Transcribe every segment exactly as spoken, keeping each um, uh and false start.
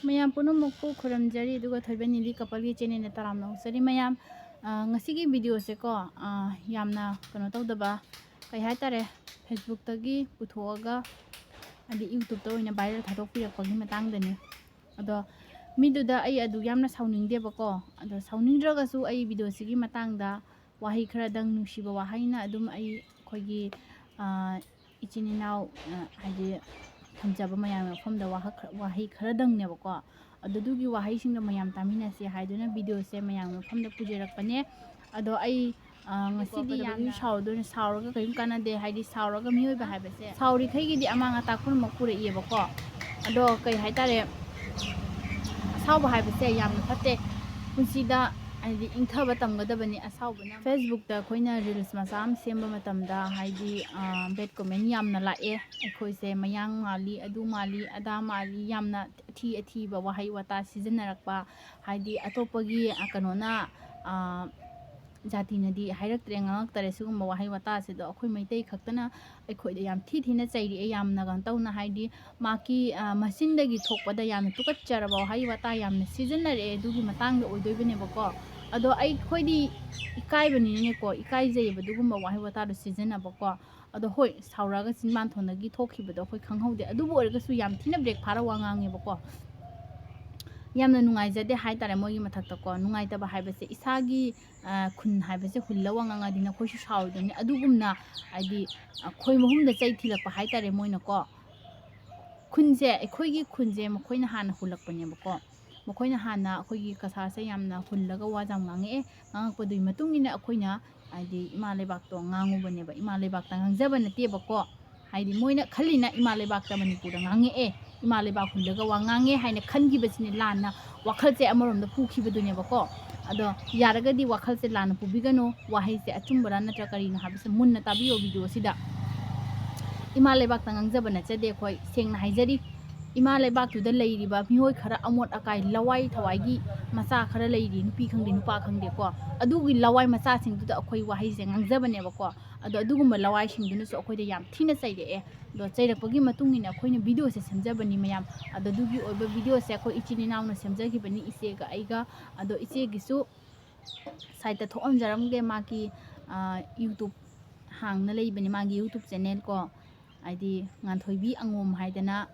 ꯃꯌꯥꯝ ꯄꯨꯝꯅꯃꯛꯄꯨ ꯈꯨꯔꯨꯝꯖꯔꯤ, ꯑꯗꯨꯒ ꯊꯣꯏꯕ ꯅꯤꯂꯤ ꯀꯄꯜꯒꯤ ꯆꯦꯅꯦꯜꯗ ꯇꯔꯥꯝꯅ ꯑꯣꯛꯆꯔꯤ꯫ ꯃꯌꯥꯝ, ꯑ, ꯉꯁꯤꯒꯤ ꯚꯤꯗꯤꯑꯣꯁꯦꯀꯣ, ꯑ, ꯌꯥꯝꯅ ꯀꯩꯅꯣ ꯇꯧꯗꯕ, ꯀꯩ ꯍꯥꯏꯇꯥꯔꯦ, ꯐꯦꯁꯕꯨꯛꯇꯒꯤ ꯄꯨꯊꯣꯛꯑꯒ, ꯍꯥꯏꯗꯤ ꯌꯨꯇ꯭ꯌꯨꯕꯇ ꯑꯣꯏꯅ ꯚꯥꯏꯔꯦꯜ ꯊꯥꯗꯣꯛꯄꯤꯔꯛꯄꯒꯤ ꯃꯇꯥꯡꯗꯅꯤ꯫ ꯑꯗꯣ ꯃꯤꯗꯨꯗ ꯑꯩ ꯑꯗꯨ ꯌꯥꯝꯅ ꯁꯥꯎꯅꯤꯡꯗꯦꯕꯀꯣ꯫ ꯑꯗꯣ ꯁꯥꯎꯅꯤꯡꯗ꯭ꯔꯒꯁꯨ ꯑꯩ ꯚꯤꯗꯤꯑꯣꯁꯤꯒꯤ ꯃꯇꯥꯡꯗ ꯋꯥꯍꯩ ꯈꯔꯗꯪ, ꯅꯨꯡꯁꯤꯕ ꯋꯥꯍꯩꯅ ꯑꯗꯨꯝ ꯑꯩ ꯑꯩꯈꯣꯏꯒꯤ, ꯑ, ꯏꯆꯤꯟ ꯏꯅꯥꯎ, ꯑ, ꯍꯥꯏꯗꯤ ꯊꯝꯖꯕ ꯃꯌꯥꯝꯒꯤ ꯃꯐꯝꯗ ꯋꯥꯍꯛ-, ꯋꯥꯍꯩ ꯈꯔꯗꯪꯅꯦꯕꯀꯣ꯫ ꯑꯗꯨꯗꯨꯒꯤ ꯋꯥꯍꯩꯁꯤꯡꯗꯣ ꯃꯌꯥꯝ ꯇꯥꯃꯤꯟꯅꯁꯦ ꯍꯥꯏꯗꯨꯅ ꯚꯤꯗꯤꯑꯣꯁꯦ ꯃꯌꯥꯝꯒꯤ ꯃꯐꯝꯗ ꯄꯨꯖꯔꯛꯄꯅꯦ꯫ ꯑꯗꯣ ꯑꯩ, ꯑ, ꯉꯁꯤꯗꯤ ꯀꯩꯗꯧꯕꯒꯤ ꯌꯥꯝꯅ ꯁꯥꯎꯗꯣꯏꯅꯣ? ꯁꯥꯎꯔꯒ ꯀꯔꯤꯝ ꯀꯥꯟꯅꯗꯦ꯫ ꯍꯥꯏꯗꯤ ꯁꯥꯎꯔꯒ ꯃꯤꯑꯣꯏꯕ ꯍꯥꯏꯕꯁꯦ, ꯁꯥꯎꯔꯤꯈꯩꯒꯤꯗꯤ ꯑꯃꯥꯡ ꯑꯇꯥ ꯄꯨꯝꯅꯃꯛ ꯄꯨꯔꯛꯏꯑꯕꯀꯣ꯫ ꯑꯗꯣ ꯀꯩ ꯍꯥꯏꯇꯥꯔꯦ, ꯑꯁꯥꯎꯕ ꯍꯥꯏꯕꯁꯦ ꯌꯥꯝꯅ ꯐꯠꯇꯦ꯫ ꯄꯨꯟꯁꯤꯗ ꯍꯥꯏꯗꯤ ꯏꯪꯊꯕ ꯇꯝꯒꯗꯕꯅꯤ꯫ ꯑꯁꯥꯎꯕꯅ, ꯐꯦꯁꯕꯨꯛꯇ ꯑꯩꯈꯣꯏꯅ ꯔꯤꯜꯁ ꯃꯆꯥ ꯑꯃ ꯁꯦꯝꯕ ꯃꯇꯝꯗ ꯍꯥꯏꯗꯤ, ꯑ, ꯕꯦꯠ ꯀꯣꯃꯦꯟ ꯌꯥꯝꯅ ꯂꯥꯛꯑꯦ꯫ ꯑꯩꯈꯣꯏꯁꯦ ꯃꯌꯥꯡ ꯃꯥꯜꯂꯤ, ꯑꯗꯨ ꯃꯥꯜꯂꯤ, ꯑꯗꯥ ꯃꯥꯜꯂꯤ, ꯌꯥꯝꯅ ꯑꯊꯤ ꯑꯊꯤꯕ ꯋꯥꯍꯩ ꯋꯥꯇꯥ ꯁꯤꯖꯤꯟꯅꯔꯛꯄ, ꯍꯥꯏꯗꯤ ꯑꯇꯣꯞꯄꯒꯤ, ꯑ, ꯀꯩꯅꯣꯅ, ꯑ, ꯖꯥꯇꯤꯅꯗꯤ ꯍꯥꯏꯔꯛꯇ꯭ꯔꯦ, ꯉꯥꯡꯉꯛꯇꯔꯦ ꯁꯤꯒꯨꯝꯕ ꯋꯥꯍꯩ ꯋꯥꯇꯥꯁꯤꯗꯣ꯫ ꯑꯩꯈꯣꯏ ꯃꯩꯇꯩ ꯈꯛꯇꯅ ꯑꯩꯈꯣꯏꯗ ꯌꯥꯝ ꯊꯤ ꯊꯤꯅ ꯆꯩꯔꯛꯑꯦ, ꯌꯥꯝꯅ ꯀꯩꯅꯣ ꯇꯧꯅ, ꯍꯥꯏꯗꯤ ꯃꯍꯥꯛꯀꯤ, ꯑ, ꯃꯆꯤꯟꯗꯒꯤ ꯊꯣꯛꯄꯗ ꯌꯥꯝꯅ ꯇꯨꯀꯠꯆꯔꯕ ꯋꯥꯍꯩ ꯋꯥꯇꯥ ꯌꯥꯝꯅ ꯁꯤꯖꯤꯟꯅꯔꯛꯑꯦ꯫ ꯑꯗꯨꯒꯤ ꯃꯇꯥꯡꯗ ꯑꯣꯏꯗꯣꯏꯕꯅꯦꯕꯀꯣ꯫ ꯑꯗꯣ ꯑꯩꯈꯣꯏꯗꯤ ꯏꯀꯥꯏꯕꯅꯤꯅꯅꯦꯀꯣ, ꯏꯀꯥꯏꯖꯩꯌꯦꯕ ꯑꯗꯨꯒꯨꯝꯕ ꯋꯥꯍꯩ ꯋꯥꯇꯥꯗꯣ ꯁꯤꯖꯤꯟꯅꯕꯀꯣ꯫ ꯑꯗꯣ ꯍꯣꯏ, ꯁꯥꯎꯔꯛꯑꯒ ꯆꯤꯟꯕꯥꯟ ꯊꯣꯟꯗꯒꯤ ꯊꯣꯛꯈꯤꯕꯗꯣ ꯑꯩꯈꯣꯏ ꯈꯪꯍꯧꯗꯦ꯫ ꯑꯗꯨꯕꯨ ꯑꯣꯏꯔꯒꯁꯨ ꯌꯥꯝ ꯊꯤꯅ ꯕ꯭ꯔꯦꯛ ꯐꯥꯔ ꯋꯥ ꯉꯥꯡꯉꯦꯕꯀꯣ꯫ ꯌꯥꯝꯅ ꯅꯨꯡꯉꯥꯏꯖꯗꯦ ꯍꯥꯏꯇꯥꯔꯦ ꯃꯣꯏꯒꯤ ꯃꯊꯛꯇꯀꯣ꯫ ꯅꯨꯡꯉꯥꯏꯇꯕ ꯍꯥꯏꯕꯁꯦ, ꯏꯁꯥꯒꯤ, ꯑ, ꯈꯨꯟ ꯍꯥꯏꯕꯁꯦ ꯍꯨꯜꯂ ꯋꯥ ꯉꯥꯡꯉꯗꯤ ꯅꯈꯣꯏꯁꯨ ꯁꯥꯎꯔꯣꯏꯗꯣꯏꯅꯤ꯫ ꯑꯗꯨꯒꯨꯝꯅ ꯍꯥꯏꯗꯤ, ꯑ, ꯈꯣꯏ ꯃꯍꯨꯝꯗ ꯆꯩ ꯊꯤꯜꯂꯛꯄ ꯍꯥꯏꯇꯥꯔꯦ ꯃꯣꯏꯅꯀꯣ꯫ ꯈꯨꯟꯁꯦ, ꯑꯩꯈꯣꯏꯒꯤ ꯈꯨꯟꯁꯦ ꯃꯈꯣꯏꯅ ꯍꯥꯟꯅ ꯍꯨꯜꯂꯛꯄꯅꯦꯕꯀꯣ꯫ ꯃꯈꯣꯏꯅ ꯍꯥꯟꯅ ꯑꯩꯈꯣꯏꯒꯤ ꯀꯁꯥꯔꯁꯦ ꯌꯥꯝꯅ ꯍꯨꯜꯂꯒ ꯋꯥꯁꯦ ꯌꯥꯝ ꯉꯥꯡꯉꯛꯑꯦ꯫ ꯉꯥꯡꯉꯛꯄꯗꯨꯒꯤ ꯃꯇꯨꯡ ꯏꯟꯅ ꯑꯩꯈꯣꯏꯅ ꯍꯥꯏꯗꯤ ꯏꯃꯥ ꯂꯩꯕꯥꯛꯇꯣ ꯉꯥꯡꯉꯨꯕꯅꯦꯕ꯫ ꯏꯃꯥ ꯂꯩꯕꯥꯛꯇ ꯉꯥꯡꯖꯕ ꯅꯠꯇꯦꯕꯀꯣ꯫ ꯍꯥꯏꯗꯤ ꯃꯣꯏꯅ ꯈꯜꯂꯤꯅ ꯏꯃꯥ ꯂꯩꯕꯥꯛꯇ, ꯃꯅꯤꯄꯨꯔꯗ ꯉꯥꯡꯉꯛꯑꯦ, ꯏꯃꯥ ꯂꯩꯕꯥꯛ ꯍꯨꯜꯂꯒ ꯋꯥ ꯉꯥꯡꯉꯦ ꯍꯥꯏꯅ ꯈꯟꯈꯤꯕꯁꯤꯅꯦ ꯂꯥꯟꯅ ꯋꯥꯈꯜꯁꯦ ꯑꯃꯔꯣꯝꯗ ꯄꯨꯈꯤꯕꯗꯨꯅꯦꯕꯀꯣ꯫ ꯑꯗꯣ ꯌꯥꯔꯒꯗꯤ ꯋꯥꯈꯜꯁꯦ ꯂꯥꯟꯅ ꯄꯨꯕꯤꯒꯅꯨ, ꯋꯥꯍꯩꯁꯦ ꯑꯆꯨꯝꯕꯔꯥ ꯅꯠꯇ꯭ꯔ ꯀꯔꯤꯅꯣ ꯍꯥꯏꯕꯁꯦ ꯃꯨꯟꯅ ꯇꯥꯕꯤꯌꯣ ꯚꯤꯗꯤꯑꯣꯁꯤꯗ꯫ ꯏꯃꯥ ꯂꯩꯕꯥꯛꯇ ꯉꯥꯡꯖꯕ ꯅꯠꯆꯗꯦ ꯑꯩꯈꯣꯏ, ꯁꯦꯡꯅ ꯍꯥꯏꯖꯔꯤ꯫ ꯏꯃꯥ ꯂꯩꯕꯥꯛꯇꯨꯗ ꯂꯩꯔꯤꯕ ꯃꯤꯑꯣꯏ ꯈꯔ ꯑꯃꯣꯠ ꯑꯀꯥꯏ, ꯂꯋꯥꯏ ꯊꯋꯥꯏꯒꯤ ꯃꯆꯥ ꯈꯔ ꯂꯩꯔꯤ, ꯅꯨꯄꯤ ꯈꯪꯗꯦ, ꯅꯨꯄꯥ ꯈꯪꯗꯦꯀꯣ, ꯑꯗꯨꯒꯤ ꯂꯋꯥꯏ ꯃꯆꯥꯁꯤꯡꯗꯨꯗ ꯑꯩꯈꯣꯏ ꯋꯥꯍꯩꯁꯦ ꯉꯥꯡꯖꯕꯅꯦꯕꯀꯣ꯫ ꯑꯗꯣ ꯑꯗꯨꯒꯨꯝꯕ ꯂꯋꯥꯏꯁꯤꯡꯗꯨꯅꯁꯨ ꯑꯩꯈꯣꯏꯗ ꯌꯥꯝ ꯊꯤꯅ ꯆꯩꯔꯛꯑꯦ꯫ ꯑꯗꯣ ꯆꯩꯔꯛꯄꯒꯤ ꯃꯇꯨꯡ ꯏꯟꯅ ꯑꯩꯈꯣꯏꯅ ꯚꯤꯗꯤꯑꯣꯁꯦ ꯁꯦꯝꯖꯕꯅꯤ ꯃꯌꯥꯝ꯫ ꯑꯗꯣ ꯑꯗꯨꯒꯤ ꯑꯣꯏꯕ ꯚꯤꯗꯤꯑꯣꯁꯦ ꯑꯩꯈꯣꯏ ꯏꯆꯤꯜ ꯏꯅꯥꯎꯅ ꯁꯦꯝꯖꯈꯤꯕꯅꯤ, ꯏꯆꯦꯒ ꯑꯩꯒ꯫ ꯑꯗꯣ ꯏꯆꯦꯒꯤꯁꯨ ꯁꯥꯏꯠꯇ ꯊꯣꯛꯍꯟꯖꯔꯝꯒꯦ, ꯃꯥꯒꯤ, ꯑ, YouTube ꯍꯥꯡꯅ ꯂꯩꯕꯅꯤ, ꯃꯥꯒꯤ YouTube channel ꯀꯣ, ꯍꯥꯏꯗꯤ ꯉꯥꯟꯊꯣꯏꯕꯤ ꯑꯉꯣꯝ ꯍꯥꯏꯗꯅ꯫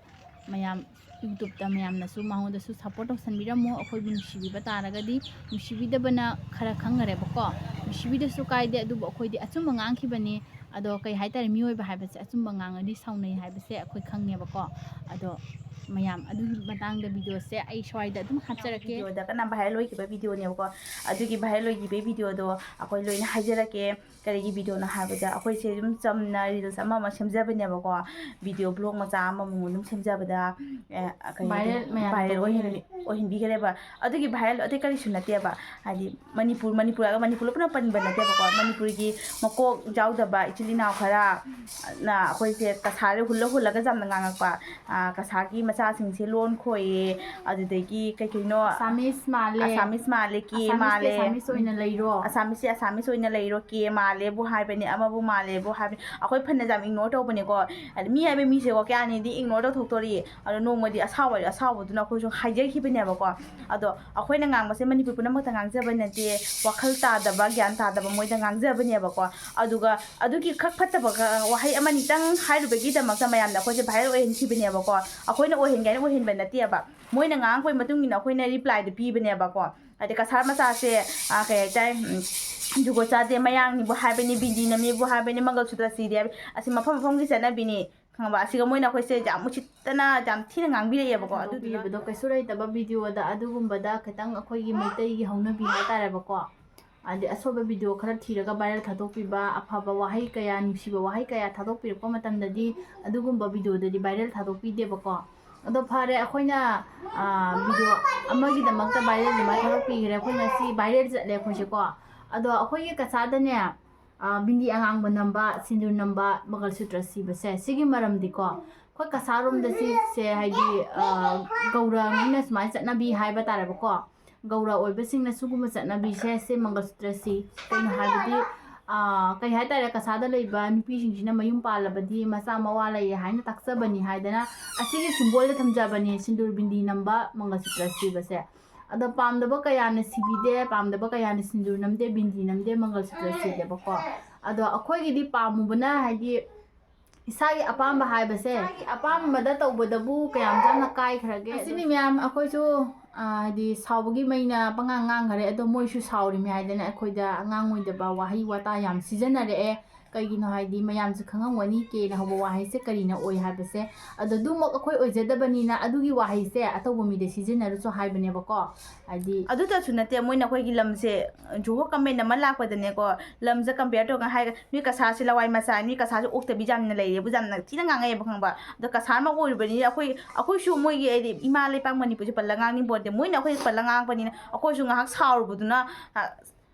ꯃꯌꯥꯝ YouTubeꯇ ꯃꯌꯥꯝꯅꯁꯨ ꯃꯉꯣꯟꯗꯁꯨ support ꯇꯧꯁꯟꯕꯤꯔꯝꯃꯣ, ꯑꯩꯈꯣꯏꯕꯨ ꯅꯨꯡꯁꯤꯕꯤꯕ ꯇꯥꯔꯒꯗꯤ꯫ ꯅꯨꯡꯁꯤꯕꯤꯗꯕꯅ ꯈꯔ ꯈꯪꯈꯔꯦꯕꯀꯣ, ꯅꯨꯡꯁꯤꯕꯤꯗꯁꯨ ꯀꯥꯏꯗꯦ, ꯑꯗꯨꯕꯨ ꯑꯩꯈꯣꯏꯗꯤ ꯑꯆꯨꯝꯕ ꯉꯥꯡꯈꯤꯕꯅꯤ꯫ ꯑꯗꯣ ꯀꯩ ꯍꯥꯏꯇꯥꯔꯦ, ꯃꯤꯑꯣꯏꯕ ꯍꯥꯏꯕꯁꯦ ꯑꯆꯨꯝꯕ ꯉꯥꯡꯉꯗꯤ ꯁꯥꯎꯅꯩ ꯍꯥꯏꯕꯁꯦ ꯑꯩꯈꯣꯏ ꯈꯪꯉꯦꯕꯀꯣ꯫ ꯑꯗꯣ ꯃꯌꯥꯝ ꯑꯗꯨꯒꯤ ꯃꯇꯥꯡꯗ ꯚꯤꯗꯤꯑꯣꯁꯦ ꯑꯩ ꯁ꯭ꯋꯥꯏꯗ ꯑꯗꯨꯝ ꯍꯥꯞꯆꯔꯛꯀꯦ꯫ ꯚꯤꯗꯤꯑꯣꯗ ꯀꯟꯅ viral ꯑꯣꯏꯈꯤꯕ ꯚꯤꯗꯤꯑꯣꯅꯦꯕꯀꯣ꯫ ꯑꯗꯨꯒꯤ viral ꯑꯣꯏꯈꯤꯕꯒꯤ ꯚꯤꯗꯤꯑꯣꯗꯣ ꯑꯩꯈꯣꯏ ꯂꯣꯏꯅ ꯍꯥꯏꯖꯔꯛꯀꯦ꯫ ꯀꯔꯤꯒꯤ ꯚꯤꯗꯤꯑꯣꯅꯣ ꯍꯥꯏꯕꯗ, ꯑꯩꯈꯣꯏꯁꯦ ꯑꯗꯨꯝ ꯆꯝꯅ reels ꯑꯃ ꯑꯃ ꯁꯦꯝꯖꯕꯅꯦꯕꯀꯣ, video blog ꯃꯆꯥ ꯑꯃꯃꯝ ꯑꯗꯨꯝ ꯁꯦꯝꯖꯕꯗ, ꯑꯦ, ꯀꯩ viral ꯃꯌꯥꯝ viral ꯇꯧꯕ ꯑꯣꯏꯍꯟ-, ꯑꯣꯏꯍꯟꯕꯤꯈ꯭ꯔꯦꯕ꯫ ꯑꯗꯨꯒꯤ viral ꯑꯇꯩ ꯀꯔꯤꯁꯨ ꯅꯠꯇꯦꯕ, ꯍꯥꯏꯗꯤ ꯃꯅꯤꯄꯨꯔ, ꯃꯅꯤꯄꯨꯔ ꯍꯥꯏꯔꯒ ꯃꯅꯤꯄꯨꯔ ꯄꯨꯂꯞꯅ ꯄꯟꯕ ꯅꯠꯇꯦꯕꯀꯣ, ꯃꯅꯤꯄꯨꯔꯒꯤ ꯃꯀꯣꯛ ꯌꯥꯎꯗꯕ ꯏꯆꯤꯜ ꯏꯅꯥꯎ ꯈꯔ ꯅ ꯑꯩꯈꯣꯏꯁꯦ ꯀꯁꯥꯔ ꯍꯨꯜꯂ ꯍꯨꯜꯂꯒ ꯌꯥꯝꯅ ꯉꯥꯡꯉꯛꯄ, ꯑ, ꯀꯁꯥꯔꯒꯤ ꯃꯆꯥꯁꯤꯡꯁꯦ ꯂꯣꯟ ꯈꯣꯏꯌꯦ, ꯑꯗꯨꯗꯒꯤ ꯀꯩ ꯀꯩꯅꯣ Assamese ꯃꯥꯜꯂꯦ꯫ Assamese ꯃꯥꯜꯂꯦ, ꯀꯦ Assamese ꯇꯤ ꯃꯥꯜꯂꯦ꯫ Assamese ꯑꯣꯏꯅ ꯂꯩꯔꯣ꯫ Assamese ꯁꯦ Assamese ꯑꯣꯏꯅ ꯂꯩꯔꯣ, ꯀꯦ ꯃꯥꯜꯂꯦꯕꯨ ꯍꯥꯏꯕꯅꯦ, ꯑꯃꯕꯨ ꯃꯥꯜꯂꯦꯕꯨ ꯍꯥꯏꯕꯅꯦ꯫ ꯑꯩꯈꯣꯏ ꯐꯅ ꯌꯥꯝ ignore ꯇꯧꯕꯅꯦꯀꯣ꯫ ꯍꯥꯏꯗꯤ ꯃꯤ ꯍꯥꯏꯕ ꯃꯤꯁꯦꯀꯣ ꯀꯌꯥꯅꯤꯗꯤ ignore ꯇꯧꯊꯣꯛꯇꯣꯔꯤ꯫ ꯑꯗꯣ ꯅꯣꯡꯃꯗꯤ ꯑꯁꯥꯎꯕ ꯑꯁꯥꯎꯕꯗꯨꯅ ꯑꯩꯈꯣꯏꯁꯨ ꯍꯥꯏꯖꯈꯤꯕꯅꯦꯕꯀꯣ꯫ ꯑꯗꯣ ꯑꯩꯈꯣꯏꯅ ꯉꯥꯡꯕꯁꯦ ꯃꯅꯤꯄꯨꯔ ꯄꯨꯝꯅꯃꯛꯇ ꯉꯥꯡꯖꯕ ꯅꯠꯇꯦ, ꯋꯥꯈꯜ ꯇꯥꯗꯕ, ꯒ꯭ꯌꯥꯟ ꯇꯥꯗꯕ ꯃꯣꯏꯗ ꯉꯥꯡꯖꯕꯅꯦꯕꯀꯣ꯫ ꯑꯗꯨꯒ ꯑꯗꯨꯒꯤ ꯈꯛ ꯐꯠꯇꯕ ꯋꯥꯍꯩ ꯑꯃꯅꯤꯇꯪ ꯍꯥꯏꯔꯨꯕꯒꯤꯗꯃꯛꯇ ꯃꯌꯥꯝꯗ ꯑꯩꯈꯣꯏꯁꯦ viral ꯑꯣꯏꯍꯟꯈꯤꯕꯅꯦꯕꯀꯣ꯫ ꯑꯩꯈꯣꯏꯅ ꯑꯣꯏꯍꯟꯒꯦ ꯍꯥꯏꯅ ꯑꯣꯏꯍꯟꯕ ꯅꯠꯇꯦꯕ꯫ ꯃꯣꯏꯅ ꯉꯥꯡꯉꯛꯄꯒꯤ ꯃꯇꯨꯡ ꯏꯟꯅ ꯑꯩꯈꯣꯏꯅ reply ꯗꯨ ꯄꯤꯕꯅꯦꯕꯀꯣ꯫ ꯍꯥꯏꯗꯤ ꯀꯁꯥꯔ ꯃꯆꯥꯁꯦ, ꯑꯥ, ꯀꯩ ꯍꯥꯏꯇꯥꯔꯦ, ꯎꯝ, ꯖꯨꯒꯣꯠ ꯆꯥꯗꯦ, ꯃꯌꯥꯡꯅꯤꯕꯨ ꯍꯥꯏꯕꯅꯤ, ꯕꯤꯟꯗꯤꯅꯤꯕꯨ ꯍꯥꯏꯕꯅꯤ, ꯃꯪꯒꯜ ꯁꯨꯇ꯭ꯔ ꯁꯤꯗꯦ ꯍꯥꯏꯕꯅꯤ, ꯑꯁꯤ ꯃꯐꯝ ꯃꯐꯝꯒꯤ ꯆꯠꯅꯕꯤꯅꯤ, ꯈꯪꯉꯕ? ꯑꯁꯤꯒ ꯃꯣꯏꯅ ꯑꯩꯈꯣꯏꯁꯦ ꯌꯥꯝ ꯎꯁꯤꯠꯇꯅ ꯌꯥꯝ ꯊꯤꯅ ꯉꯥꯡꯕꯤꯔꯛꯑꯦꯕꯀꯣ꯫ ꯑꯗꯨꯗꯨꯅ ꯊꯥꯗꯣꯛꯄꯤꯕꯗꯣ ꯀꯩꯁꯨ ꯂꯩꯇꯕ ꯚꯤꯗꯤꯑꯣꯗ ꯑꯗꯨꯒꯨꯝꯕꯗ ꯈꯤꯇꯪ ꯑꯩꯈꯣꯏꯒꯤ ꯃꯩꯇꯩꯒꯤ ꯍꯧꯅꯕꯤ ꯍꯥꯏꯇꯥꯔꯦꯕꯀꯣ, ꯍꯥꯏꯗꯤ ꯑꯁꯣꯏꯕ ꯚꯤꯗꯤꯑꯣ ꯈꯔ ꯊꯤꯔꯒ viral ꯊꯥꯗꯣꯛꯄꯤꯕ, ꯑꯐꯕ ꯋꯥꯍꯩ ꯀꯌꯥ, ꯅꯨꯡꯁꯤꯕ ꯋꯥꯍꯩ ꯀꯌꯥ ꯊꯥꯗꯣꯛꯄꯤꯔꯛꯄ ꯃꯇꯝꯗꯗꯤ ꯑꯗꯨꯒꯨꯝꯕ ꯚꯤꯗꯤꯑꯣꯗꯗꯤ viral ꯊꯥꯗꯣꯛꯄꯤꯗꯦꯕꯀꯣ꯫ ꯑꯗꯣ ꯐꯔꯦ, ꯑꯩꯈꯣꯏꯅ, ꯑꯥ, ꯚꯤꯗꯤꯑꯣ ꯑꯃꯒꯤꯗꯃꯛꯇ viral ꯑꯗꯨꯃꯥꯏꯅ ꯊꯥꯗꯣꯛꯄꯤꯈ꯭ꯔꯦ꯫ ꯑꯩꯈꯣꯏ ꯉꯁꯤ viral ꯆꯠꯂꯦ ꯑꯩꯈꯣꯏꯁꯦꯀꯣ꯫ ꯑꯗꯣ ꯑꯩꯈꯣꯏꯒꯤ ꯀꯁꯥꯔꯗꯅꯦ, ꯑꯥ, ꯕꯤꯟꯗꯤ ꯑꯉꯥꯡꯕ ꯅꯝꯕ, ꯁꯤꯟꯗꯨꯔ ꯅꯝꯕ, ꯃꯪꯒꯜ ꯁꯨꯇ꯭ꯔ ꯁꯤꯕꯁꯦ, ꯁꯤꯒꯤ ꯃꯔꯝꯗꯤꯀꯣ, ꯑꯩꯈꯣꯏ ꯀꯁꯥꯔꯣꯝꯗ ꯁꯤꯁꯦ ꯍꯥꯏꯗꯤ, ꯑ, ꯒꯧꯔꯉꯩꯅ ꯁꯨꯃꯥꯏꯅ ꯆꯠꯅꯕꯤ ꯍꯥꯏꯕ ꯇꯥꯔꯦꯕꯀꯣ꯫ ꯒꯧꯔ ꯑꯣꯏꯕꯁꯤꯡꯅ ꯁꯤꯒꯨꯝꯕ ꯆꯠꯅꯕꯤꯁꯦ, ꯁꯤ ꯃꯪꯒꯜꯁꯨꯇ꯭ꯔ ꯁꯤ꯫ ꯀꯩꯅꯣ ꯍꯥꯏꯕꯗꯤ, ꯑ, ꯀꯩ ꯍꯥꯏꯇꯥꯔꯦ, ꯀꯁꯥꯗ ꯂꯩꯕ ꯅꯨꯄꯤꯁꯤꯡꯁꯤꯅ ꯃꯌꯨꯝ ꯄꯥꯜꯂꯕꯗꯤ ꯃꯆꯥ ꯃꯋꯥ ꯂꯩꯔꯦ ꯍꯥꯏꯅ ꯇꯥꯛꯆꯕꯅꯤ ꯍꯥꯏꯗꯅ ꯑꯁꯤꯒꯤ ꯁꯤꯝꯕꯣꯜꯗ ꯊꯝꯖꯕꯅꯤ, ꯁꯤꯟꯗꯨꯔ ꯕꯤꯟꯗꯤ ꯅꯝꯕ ꯃꯪꯒꯜꯁꯨꯇ꯭ꯔ ꯁꯤꯕꯁꯦ꯫ ꯑꯗꯣ ꯄꯥꯝꯗꯕ ꯀꯌꯥꯅ ꯁꯤꯕꯤꯗꯦ, ꯄꯥꯝꯗꯕ ꯀꯌꯥꯅ ꯁꯤꯟꯗꯨꯔ ꯅꯝꯗꯦ, ꯕꯤꯟꯗꯤ ꯅꯝꯗꯦ, ꯃꯪꯒꯜꯁꯨꯇ꯭ꯔ ꯁꯤꯗꯦꯕꯀꯣ꯫ ꯑꯗꯣ ꯑꯩꯈꯣꯏꯒꯤꯗꯤ ꯄꯥꯝꯃꯨꯕꯅ ꯍꯥꯏꯗꯤ ꯏꯁꯥꯒꯤ ꯑꯄꯥꯝꯕ ꯍꯥꯏꯕꯁꯦ, ꯏꯁꯥꯒꯤ ꯑꯄꯥꯝꯕꯗ ꯇꯧꯕꯗꯕꯨ ꯀꯌꯥꯝ ꯌꯥꯝꯅ ꯀꯥꯏꯈ꯭ꯔꯒꯦ? ꯑꯁꯤꯅꯤ ꯃꯌꯥꯝ, ꯑꯩꯈꯣꯏꯁꯨ, ꯑ, ꯍꯥꯏꯗꯤ ꯁꯥꯎꯕꯒꯤ ꯃꯩꯅ ꯄꯉꯥꯡ ꯉꯥꯡꯈꯔꯦ, ꯑꯗꯣ ꯃꯣꯏꯁꯨ ꯁꯥꯎꯔꯤꯃꯤ ꯍꯥꯏꯗꯅ ꯑꯩꯈꯣꯏꯗ ꯉꯥꯡꯉꯣꯏꯗꯕ ꯋꯥꯍꯩ ꯋꯥꯇꯥ ꯌꯥꯝ ꯁꯤꯖꯤꯟꯅꯔꯛꯑꯦ꯫ ꯀꯩꯒꯤꯅꯣ ꯍꯥꯏꯗꯤ ꯃꯌꯥꯝꯁꯨ ꯈꯪꯉꯝꯒꯅꯤ ꯀꯦꯅ ꯍꯧꯕ ꯋꯥꯍꯩꯁꯦ ꯀꯔꯤꯅ ꯑꯣꯏ ꯍꯥꯏꯕꯁꯦ꯫ ꯑꯗꯣ ꯑꯗꯨꯃꯛ ꯑꯩꯈꯣꯏ ꯑꯣꯏꯖꯗꯕꯅꯤꯅ ꯑꯗꯨꯒꯤ ꯋꯥꯍꯩꯁꯦ ꯑꯇꯧꯕ ꯃꯤꯗ ꯁꯤꯖꯤꯟꯅꯔꯨꯆꯣ ꯍꯥꯏꯕꯅꯦꯕꯀꯣ꯫ ꯍꯥꯏꯗꯤ ꯑꯗꯨꯇꯁꯨ ꯅꯠꯇꯦ, ꯃꯣꯏꯅ ꯑꯩꯈꯣꯏꯒꯤ ꯂꯝꯁꯦ, ꯖꯨꯍꯣ comment ꯑꯃ ꯂꯥꯛꯄꯗꯅꯦꯀꯣ, ꯂꯝꯁꯦ compare ꯇꯧꯔꯒ ꯍꯥꯏꯔꯒ, "ꯅꯣꯏ ꯀꯁꯥꯔꯁꯦ ꯂꯋꯥꯏ ꯃꯆꯥ, ꯅꯣꯏ ꯀꯁꯥꯔꯁꯦ ꯑꯣꯛꯇꯕꯤ ꯌꯥꯝꯅ ꯂꯩꯔꯦꯕꯨ" ꯌꯥꯝꯅ ꯊꯤꯅ ꯉꯥꯡꯉꯛꯑꯦꯕ, ꯈꯪꯕ? ꯑꯗꯣ ꯀꯁꯥꯔꯃꯛ ꯑꯣꯏꯔꯨꯕꯅꯤꯅ ꯑꯩꯈꯣꯏ, ꯑꯩꯈꯣꯏꯁꯨ ꯃꯣꯏꯒꯤ ꯍꯥꯏꯗꯤ ꯏꯃꯥ ꯂꯩꯄꯥꯛ ꯃꯅꯤꯄꯨꯔꯁꯦ ꯄꯜꯂ ꯉꯥꯡꯅꯤꯡꯕ ꯅꯠꯇꯦ, ꯃꯣꯏꯅ ꯑꯩꯈꯣꯏ ꯄꯜꯂ ꯉꯥꯡꯉꯛꯄꯅꯤꯅ ꯑꯩꯈꯣꯏꯁꯨ ꯉꯥꯏꯍꯥꯛ ꯁꯥꯎꯔꯨꯕꯗꯨꯅ, ꯑ,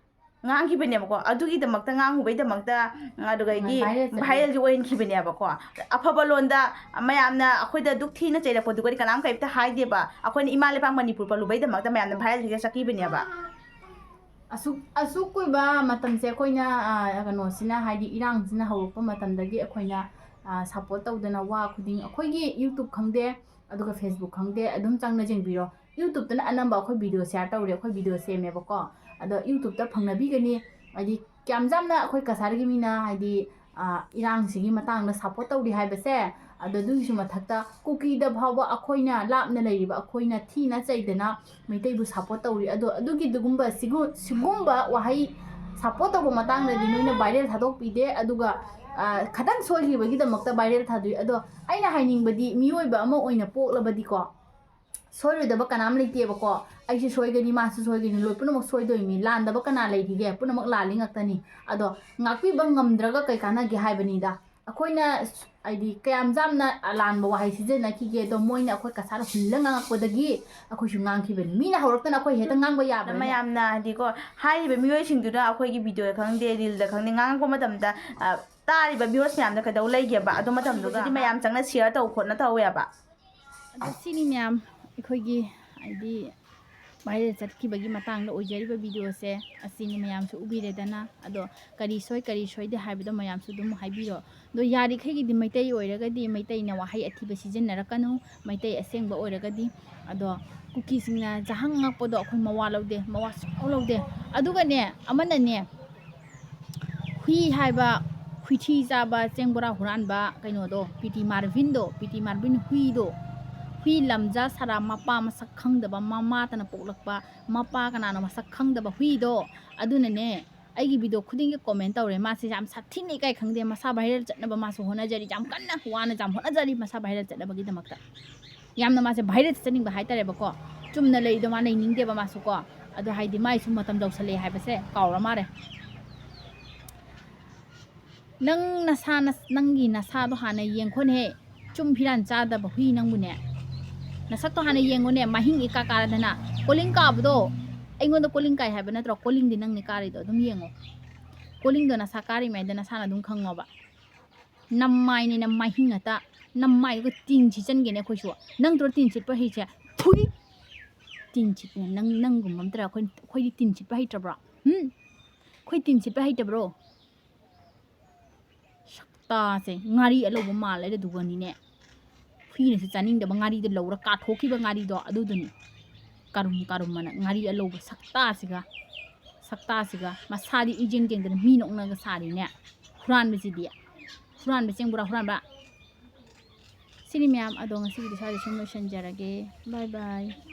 ꯉꯥꯡꯈꯤꯕꯅꯦꯕꯀꯣ꯫ ꯑꯗꯨꯒꯤꯗꯃꯛꯇ ꯉꯥꯡꯉꯨꯕꯩꯗꯃꯛꯇ, ꯑꯗꯨꯗꯒꯤ viral ꯆꯠꯂꯦ꯫ Viralꯁꯨ ꯑꯣꯏꯍꯟꯈꯤꯕꯅꯦꯕꯀꯣ꯫ ꯑꯐꯕ ꯂꯣꯟꯗ ꯃꯌꯥꯝꯅ ꯑꯩꯈꯣꯏꯗ ꯗꯨꯛ ꯊꯤꯅ ꯆꯩꯔꯛꯄꯗꯨꯒꯗꯤ ꯀꯅꯥꯝ ꯀꯩꯝꯇ ꯍꯥꯏꯗꯦꯕ꯫ ꯑꯩꯈꯣꯏꯅ ꯏꯃꯥ ꯂꯩꯄꯥꯛ ꯃꯅꯤꯄꯨꯔ ꯄꯜꯂꯨꯕꯩꯗꯃꯛꯇ ꯃꯌꯥꯝꯅ viral ꯍꯦꯛꯇ ꯆꯠꯈꯤꯕꯅꯦꯕ꯫ ꯑꯁꯨꯛ, ꯑꯁꯨꯛ ꯀꯨꯏꯕ ꯃꯇꯝꯁꯦ ꯑꯩꯈꯣꯏꯅ, ꯑ, ꯀꯩꯅꯣꯁꯤꯅ, ꯍꯥꯏꯗꯤ ꯏꯔꯥꯡꯁꯤꯅ ꯍꯧꯔꯛꯄ ꯃꯇꯝꯗꯒꯤ ꯑꯩꯈꯣꯏꯅ, ꯑ, support ꯇꯧꯗꯅ ꯋꯥ ꯈꯨꯗꯤꯡ ꯑꯩꯈꯣꯏꯒꯤ YouTube ꯈꯪꯗꯦ, ꯑꯗꯨꯒ Facebook ꯈꯪꯗꯦ, ꯑꯗꯨꯝ ꯆꯪꯅ ꯌꯦꯡꯕꯤꯔꯣ꯫ YouTubeꯇꯅ ꯑꯅꯝꯕ ꯑꯩꯈꯣꯏ video share ꯇꯧꯔꯦ, ꯑꯩꯈꯣꯏ video ꯁꯦꯝꯃꯦꯕꯀꯣ꯫ ꯑꯗꯣ YouTubeꯇ ꯐꯪꯅꯕꯤꯒꯅꯤ, ꯍꯥꯏꯗꯤ ꯀꯌꯥꯝ ꯌꯥꯝꯅ ꯑꯩꯈꯣꯏ ꯀꯁꯥꯔꯒꯤ ꯃꯤꯅ, ꯍꯥꯏꯗꯤ, ꯑ, ꯏꯔꯥꯡꯁꯤꯒꯤ ꯃꯇꯥꯡꯗ support ꯇꯧꯔꯤ ꯍꯥꯏꯕꯁꯦ꯫ ꯑꯗꯣ ꯑꯗꯨꯒꯤꯁꯨ ꯃꯊꯛꯇ ꯀꯨꯀꯤꯗ ꯐꯥꯎꯕ ꯑꯩꯈꯣꯏꯅ ꯂꯥꯞꯅ ꯂꯩꯔꯤꯕ ꯑꯩꯈꯣꯏꯅ ꯊꯤꯅ ꯆꯩꯗꯅ ꯃꯩꯇꯩꯕꯨ support ꯇꯧꯔꯤ꯫ ꯑꯗꯣ ꯑꯗꯨꯒꯤꯗꯨꯒꯨꯝꯕ ꯁꯤꯒꯨ-, ꯁꯤꯒꯨꯝꯕ ꯋꯥꯍꯩ support ꯇꯧꯕ ꯃꯇꯥꯡꯗꯗꯤ ꯅꯣꯏꯅ viral ꯊꯥꯗꯣꯛꯄꯤꯗꯦ, ꯑꯗꯨꯒ, ꯑ, ꯈꯇꯪ ꯁꯣꯏꯈꯤꯕꯒꯤꯗꯃꯛꯇ viral ꯊꯥꯗꯣꯛꯏ꯫ ꯑꯗꯣ ꯑꯩꯅ ꯍꯥꯏꯅꯤꯡꯕꯗꯤ ꯃꯤꯑꯣꯏꯕ ꯑꯃ ꯑꯣꯏꯅ ꯄꯣꯛꯂꯕꯗꯤꯀꯣ, ꯁꯣꯏꯔꯣꯏꯗꯕ ꯀꯅꯥꯝ ꯂꯩꯇꯦꯕꯀꯣ꯫ ꯑꯩꯁꯨ ꯁꯣꯏꯒꯅꯤ, ꯃꯥꯁꯨ ꯁꯣꯏꯒꯅꯤ, ꯂꯣꯏ ꯄꯨꯝꯅꯃꯛ ꯁꯣꯏꯗꯣꯏꯅꯤ꯫ ꯂꯥꯟꯗꯕ ꯀꯅꯥ ꯂꯩꯔꯤꯒꯦ? ꯄꯨꯝꯅꯃꯛ ꯂꯥꯜꯂꯤ ꯉꯥꯛꯇꯅꯤ꯫ ꯑꯗꯣ ꯉꯥꯛꯄꯤꯕ ꯉꯝꯗ꯭ꯔꯒ ꯀꯩ ꯀꯥꯟꯅꯒꯦ ꯍꯥꯏꯕꯅꯤꯗ꯫ ꯑꯩꯈꯣꯏꯅ ꯁ-, ꯍꯥꯏꯗꯤ ꯀꯌꯥꯝ ꯌꯥꯝꯅ ꯑꯔꯥꯟꯕ ꯋꯥꯍꯩ ꯁꯤꯖꯤꯟꯅꯈꯤꯒꯦ, ꯑꯗꯣ ꯃꯣꯏꯅ ꯑꯩꯈꯣꯏ ꯀꯁꯥꯔ ꯍꯨꯜꯂ ꯉꯥꯡꯉꯛꯄꯗꯒꯤ ꯑꯩꯈꯣꯏꯁꯨ ꯉꯥꯡꯈꯤꯕꯅꯤ꯫ ꯃꯤꯅ ꯍꯧꯔꯛꯇꯅ ꯑꯩꯈꯣꯏ ꯍꯦꯛꯇ ꯉꯥꯡꯕ ꯌꯥꯕ꯭ꯔꯥꯅꯦ? ꯃꯌꯥꯝꯅ ꯍꯥꯏꯗꯤꯀꯣ, ꯍꯥꯏꯔꯤꯕ ꯃꯤꯑꯣꯏꯁꯤꯡꯗꯨꯅ ꯑꯩꯈꯣꯏꯒꯤ videoꯗ ꯈꯪꯗꯦ, reelꯗ ꯈꯪꯗꯦ, ꯉꯥꯡꯉꯛꯄ ꯃꯇꯝꯗ, ꯑ, ꯇꯥꯔꯤꯕ viewers ꯃꯌꯥꯝꯗ ꯀꯩꯗꯧ ꯂꯩꯒꯦꯕ? ꯑꯗꯨ ꯃꯇꯝꯗꯨꯗꯗꯤ ꯃꯌꯥꯝ ꯆꯪꯅ share ꯇꯧ ꯈꯣꯠꯅ ꯇꯧꯋꯦꯕ꯫ ꯑꯗꯣ ꯁꯤꯅꯤ ꯃꯌꯥꯝ, ꯑꯩꯈꯣꯏꯒꯤ ꯍꯥꯏꯗꯤ viral ꯆꯠꯈꯤꯕꯒꯤ ꯃꯇꯥꯡꯗ ꯑꯣꯏꯖꯔꯤꯕ videoꯁꯦ ꯑꯁꯤꯅꯤ꯫ ꯃꯌꯥꯝꯁꯨ ꯎꯕꯤꯔꯦꯗꯅ꯫ ꯑꯗꯣ ꯀꯔꯤ ꯁꯣꯏ ꯀꯔꯤ ꯁꯣꯏꯗꯦ ꯍꯥꯏꯕꯗꯣ ꯃꯌꯥꯝꯁꯨ ꯑꯗꯨꯝ ꯍꯥꯏꯕꯤꯔꯣ꯫ ꯑꯗꯣ ꯌꯥꯔꯤꯈꯩꯒꯤꯗꯤ ꯃꯩꯇꯩ ꯑꯣꯏꯔꯒꯗꯤ ꯃꯩꯇꯩꯅ ꯋꯥꯍꯩ ꯑꯊꯤꯕ ꯁꯤꯖꯤꯟꯅꯔꯛꯀꯅꯨ, ꯃꯩꯇꯩ ꯑꯁꯦꯡꯕ ꯑꯣꯏꯔꯒꯗꯤ꯫ ꯑꯗꯣ ꯀꯨꯀꯤꯁꯤꯡꯅ ꯆꯥꯍꯪ ꯉꯛꯄꯗꯣ ꯑꯩꯈꯣꯏ ꯃꯋꯥ ꯂꯧꯗꯦ, ꯃꯋꯥ ꯁꯨꯡꯂꯧ ꯂꯧꯗꯦ꯫ ꯑꯗꯨꯒꯅꯦ, ꯑꯃꯅꯅꯦ, ꯍꯨꯏ ꯍꯥꯏꯕ ꯈꯨꯏꯊꯤ ꯆꯥꯕ ꯆꯦꯡ ꯕꯣꯔꯥ ꯍꯨꯔꯥꯟꯕ ꯀꯩꯅꯣꯗꯣ, ꯄꯤ ꯇꯤ ꯃꯥꯔꯚꯤꯟꯗꯣ, ꯄꯤ ꯇꯤ ꯃꯥꯔꯚꯤꯟ ꯍꯨꯏꯗꯣ, ꯍꯨꯏ ꯂꯝꯖꯥ ꯁꯔꯥ, ꯃꯄꯥ ꯃꯁꯛ ꯈꯪꯗꯕ, ꯃꯃꯥꯇꯅ ꯄꯣꯛꯂꯛꯄ, ꯃꯄꯥ ꯀꯅꯥꯅꯣ ꯃꯁꯛ ꯈꯪꯗꯕ ꯍꯨꯏꯗꯣ, ꯑꯗꯨꯅꯅꯦ ꯑꯩꯒꯤ video ꯈꯨꯗꯤꯡꯒꯤ comment ꯇꯧꯔꯦ꯫ ꯃꯥꯁꯦ ꯌꯥꯝ ꯁꯥꯊꯤꯅ ꯏꯀꯥꯏ ꯈꯪꯗꯦ, ꯃꯁꯥ viral ꯆꯠꯅꯕ ꯃꯥꯁꯨ ꯍꯣꯠꯅꯖꯔꯤ, ꯌꯥꯝ ꯀꯟꯅ ꯋꯥꯅ ꯌꯥꯝ ꯍꯣꯠꯅꯖꯔꯤ ꯃꯁꯥ viral ꯆꯠꯅꯕꯒꯤꯗꯃꯛꯇ꯫ ꯌꯥꯝꯅ ꯃꯥꯁꯦ viral ꯆꯠꯆꯅꯤꯡꯕ ꯍꯥꯏꯇꯥꯔꯦꯕꯀꯣ꯫ ꯆꯨꯝꯅ ꯂꯩꯔꯤꯗꯣ ꯃꯥ ꯂꯩꯅꯤꯡꯗꯦꯕ ꯃꯥꯁꯨ ꯀꯣ꯫ ꯑꯗꯣ ꯍꯥꯏꯗꯤ ꯃꯥꯏꯁꯨ ꯃꯇꯝ ꯌꯧꯁꯜꯂꯛꯑꯦ ꯍꯥꯏꯕꯁꯦ ꯀꯥꯎꯔ ꯃꯥꯜꯂꯦ꯫ ꯅꯪ ꯅꯁꯥ ꯅꯁ-, ꯅꯪꯒꯤ ꯅꯁꯥꯗꯣ ꯍꯥꯟꯅ ꯌꯦꯡꯈꯣꯅꯦꯍꯦ꯫ ꯆꯨꯝ ꯐꯤꯔꯥꯟ ꯆꯥꯗꯕ ꯍꯨꯏ ꯅꯪꯕꯨꯅꯦ꯫ ꯅꯁꯛꯇꯣ ꯍꯥꯟꯅ ꯌꯦꯡꯉꯨꯅꯦ, ꯃꯍꯤꯡ ꯏꯀꯥ ꯀꯥꯔꯗꯅ꯫ ꯀꯣꯂꯤꯡ ꯀꯥꯕꯗꯣ, ꯑꯩꯉꯣꯟꯗ ꯀꯣꯂꯤꯡ ꯀꯥꯏ ꯍꯥꯏꯕ ꯅꯠꯇ꯭ꯔꯣ? ꯀꯣꯂꯤꯡꯗꯤ ꯅꯪꯅꯦ ꯀꯥꯔꯤꯗꯣ, ꯑꯗꯨꯝ ꯌꯦꯡꯉꯣ꯫ ꯀꯣꯂꯤꯡꯗꯣ ꯅꯁꯥ ꯀꯥꯔꯤꯉꯩꯗ ꯅꯁꯥꯅ ꯑꯗꯨꯝ ꯈꯪꯉꯣꯕ꯫ ꯅꯃꯥꯏꯅꯤꯅ ꯃꯍꯤꯡ ꯉꯥꯛꯇ, ꯅꯃꯥꯏꯗꯨꯒ ꯇꯤꯟ ꯁꯤꯠꯆꯟꯒꯦꯅꯦ ꯑꯩꯈꯣꯏꯁꯨ꯫ ꯅꯪ ꯇꯧꯔ ꯇꯤꯟ ꯁꯤꯠꯄ ꯍꯩꯁꯦ? ꯊꯨꯏ! ꯇꯤꯟ ꯁꯤꯠꯄ, ꯅꯪ, ꯅꯪꯒꯨꯝꯕ ꯑꯃ ꯇꯧꯔ ꯑꯩꯈꯣꯏ, ꯑꯩꯈꯣꯏꯗꯤ ꯇꯤꯟ ꯁꯤꯠꯄ ꯍꯩꯇꯕ꯭ꯔꯣ? ꯍꯨꯝ? ꯑꯩꯈꯣꯏ ꯇꯤꯟ ꯁꯤꯠꯄ ꯍꯩꯇꯕ꯭ꯔꯣ? ꯁꯛꯇꯥꯁꯦ, ꯉꯥꯔꯤ ꯑꯂꯧꯕ ꯃꯥꯜꯂꯦ ꯑꯗꯨꯒꯅꯤꯅꯦ꯫ ꯍꯨꯏꯅꯁꯨ ꯆꯥꯅꯤꯡꯗꯕ ꯉꯥꯔꯤꯗꯣ ꯂꯧꯔ ꯀꯥꯊꯣꯛꯈꯤꯕ ꯉꯥꯔꯤꯗꯣ ꯑꯗꯨꯗꯨꯅꯤ꯫ ꯀꯔꯨꯝ ꯀꯔꯨꯝ ꯑꯅ ꯉꯥꯔꯤ ꯑꯂꯧꯕ ꯁꯛꯇꯥꯁꯤꯒ, ꯁꯛꯇꯥꯁꯤꯒ꯫ ꯃꯁꯥꯗꯤ ꯏꯖꯦꯡ ꯖꯦꯡꯗꯅ ꯃꯤ ꯅꯣꯛꯅꯒ ꯁꯥꯔꯤꯅꯦ꯫ ꯍꯨꯔꯥꯟꯕꯁꯤꯗꯤ꯫ ꯍꯨꯔꯥꯟꯕ ꯆꯦꯡ ꯕꯣꯔꯥ ꯍꯨꯔꯥꯟꯕ꯫ ꯁꯤꯅꯤ ꯃꯌꯥꯝ꯫ ꯑꯗꯣ ꯉꯁꯤꯒꯤꯗꯤ ꯁ꯭ꯋꯥꯏꯗ ꯁꯨꯝ ꯂꯣꯏꯁꯤꯟꯖꯔꯒꯦ꯫ Bye bye꯫